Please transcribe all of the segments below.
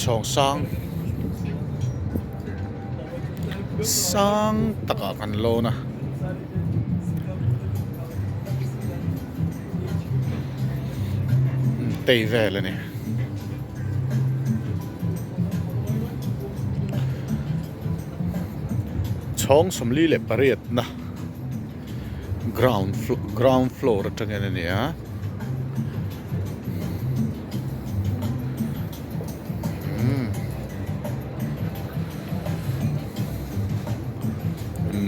Inchhawng sang sang takah kan lawn a. Tei vel a ni. Chhawng 48 na ground ground floor atangin a ni a.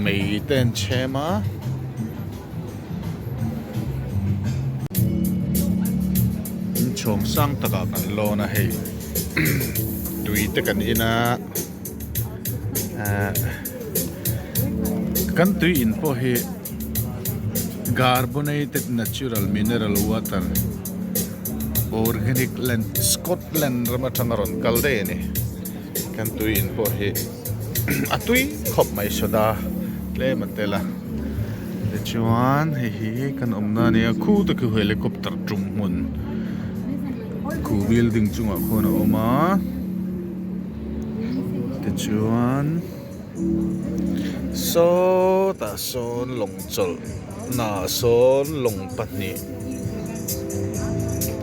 Mei te an chhem a. Inchhawng sang takah kan lawn a hei tui te kan in a ahh kan tui in pawh hi carbonated natural mineral water organic land Scotland ram atanga rawn kal daih a ni kan tui in pawh hi. a tui khawp mai soda tlem a tel a tichuan hei hi kan awmna a nia khu te khu helicopter tum hmun khu building chungah khuan a awm a tichuan sawtah sawn lawng chawlh naah sawn lawng pahnih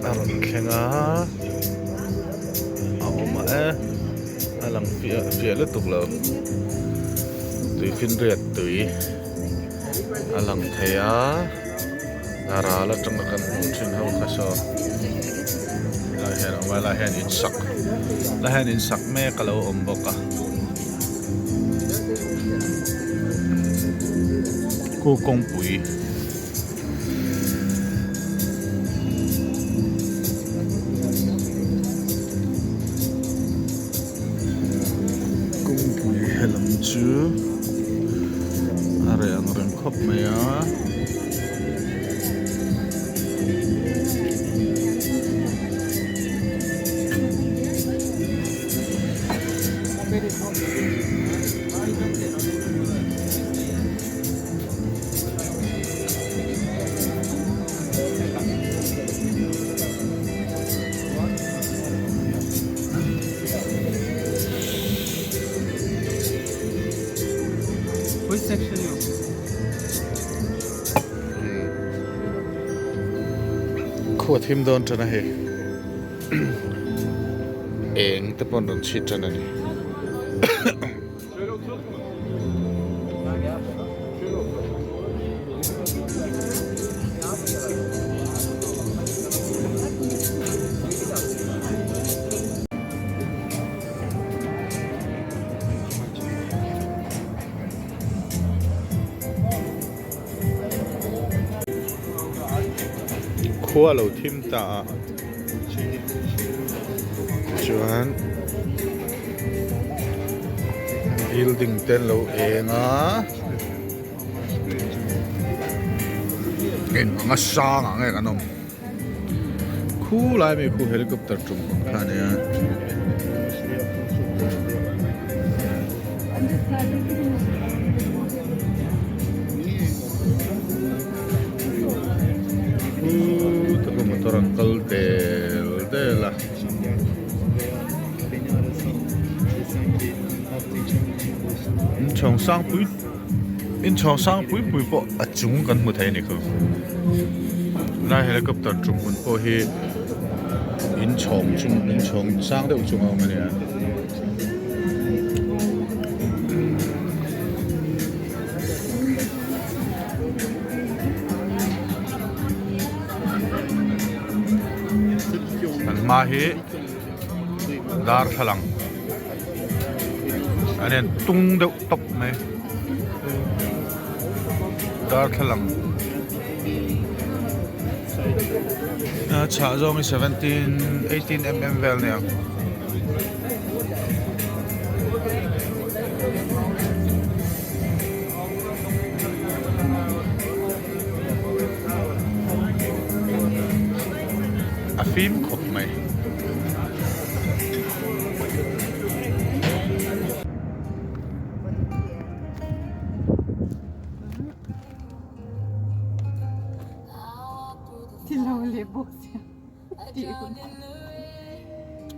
a rawn thleng a a awm a e. A lang fiah fiah lutuk lo tui finriat tui a lang thei a a ral atanga kan hmuh thin ho kha saw lai hian a awm a lai hian in sak lai hian in sak mek a lo awm bawk a khu kawngpui. Kawngpui helam chu a reh ang reng khawp mai a. Khua thim dawn tan a hei eng te pawh an rawn chhit tan a ni. Khua lo thim ta a chuan building te an lo eng a eng anga sang ah nge kan awm khulai mai khu helicopter tum ang kha a nia. Khu motor an kal del del a. Inchhawng sang pui inchhawng sang pui pui pawh a chung kan hmu thei a ni khu. Lai helicopter tum hmun pawh hi inchhawng chung inchhawng sang deuh chung a awm a nia. Kan hma hi darthlalang an en tung deuh tawp mai darthlalang a chhah zawng hi 17 18 mm vel a ni ang. A fim khawp mai.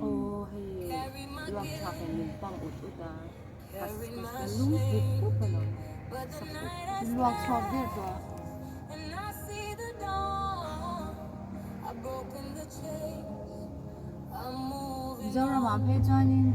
Aw hei luak thlak in min pam ut ut a ka ka lung pup pup alawm sak pup pup. Luak chhuak der tawh a. Mizoramah phei chuanin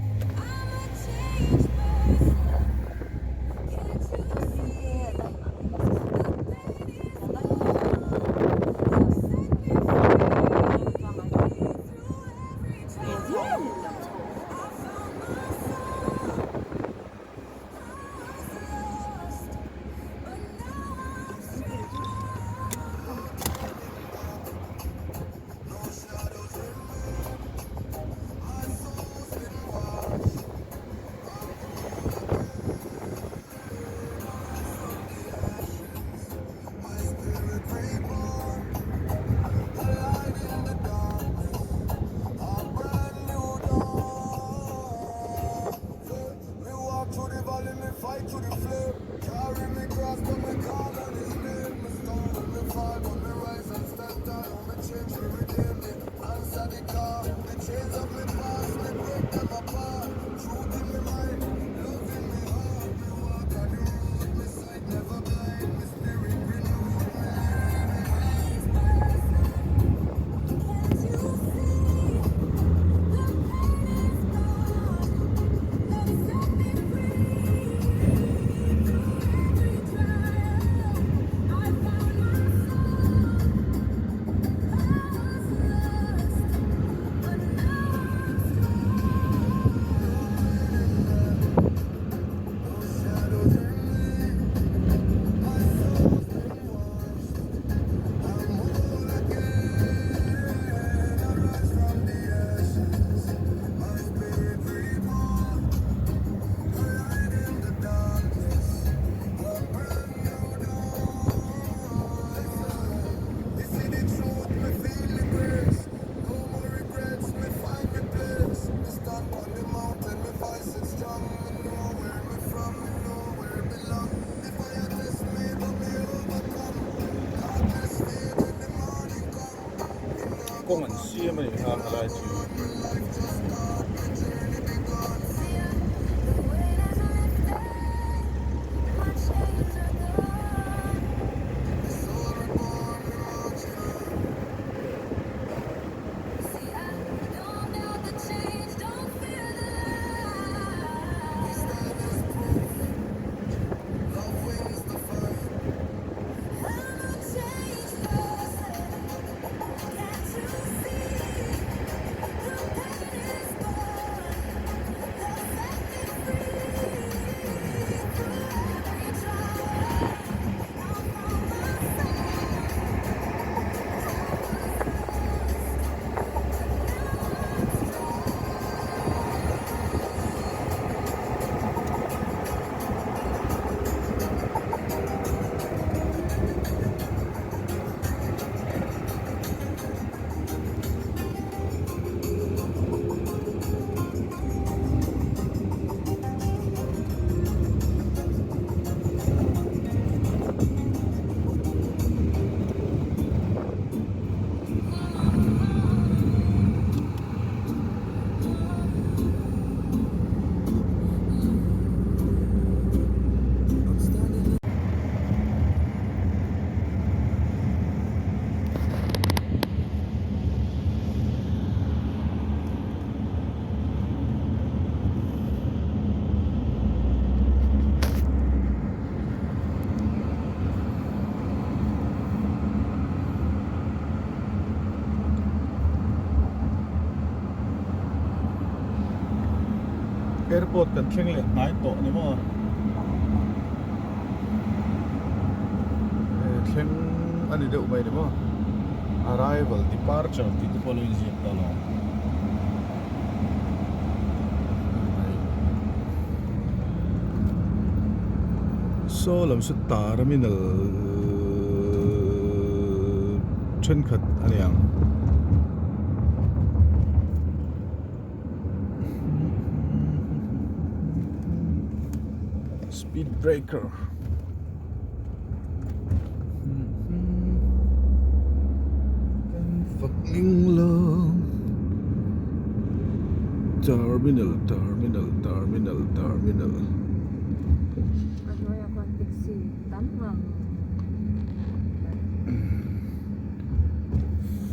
Kawng an siam a ni kha helai chu. Airport kan thleng leh hnai tawh ni maw? Thleng a ni deuh mai ni maw? Arrival departure tih te pawh a lo inziak ta lo. Saw lam saw terminal thenkhat a ni ang. Speed breaker Kan fak ning lo. Terminal terminal terminal terminal. A hnuaiah khuan taxi tam ngang mai.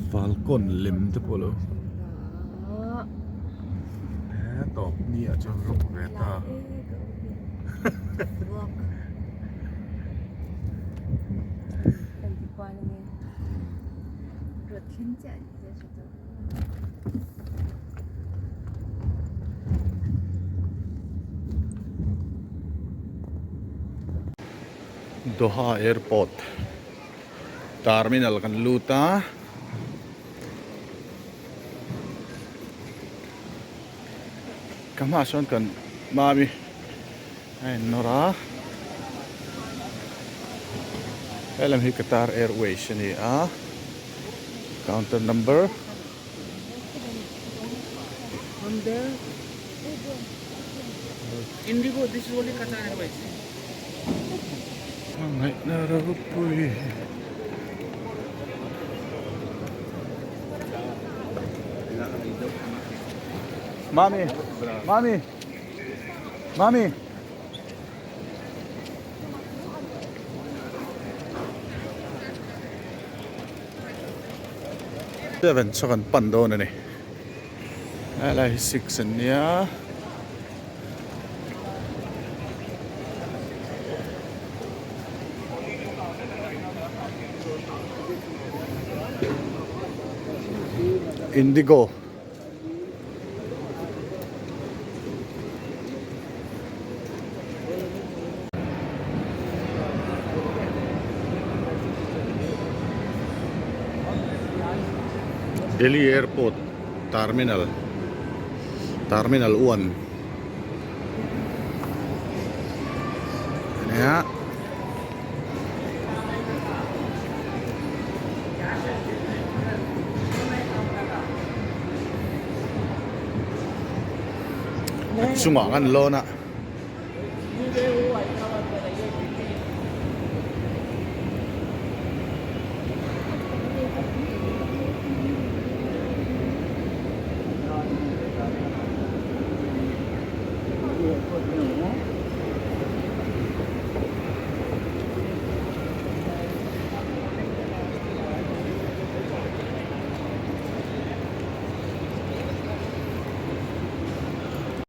Falcon lem te pawh lo. He tawp ni ah chuan rawk ve ta. Doha airport terminal kan lut a ka hmaah sawn kan mami a in nawr a helam hi Qatar airways a ni a. Counter number. From there, Indigo, this is only Qatar Airways. Hmangaihna ropui. Mami, mami, mami. Seven chu kan pan dawn a ni helai hi six an nia. Indigo. Delhi airport terminal terminal 1 ania. A chungah kan lawn a.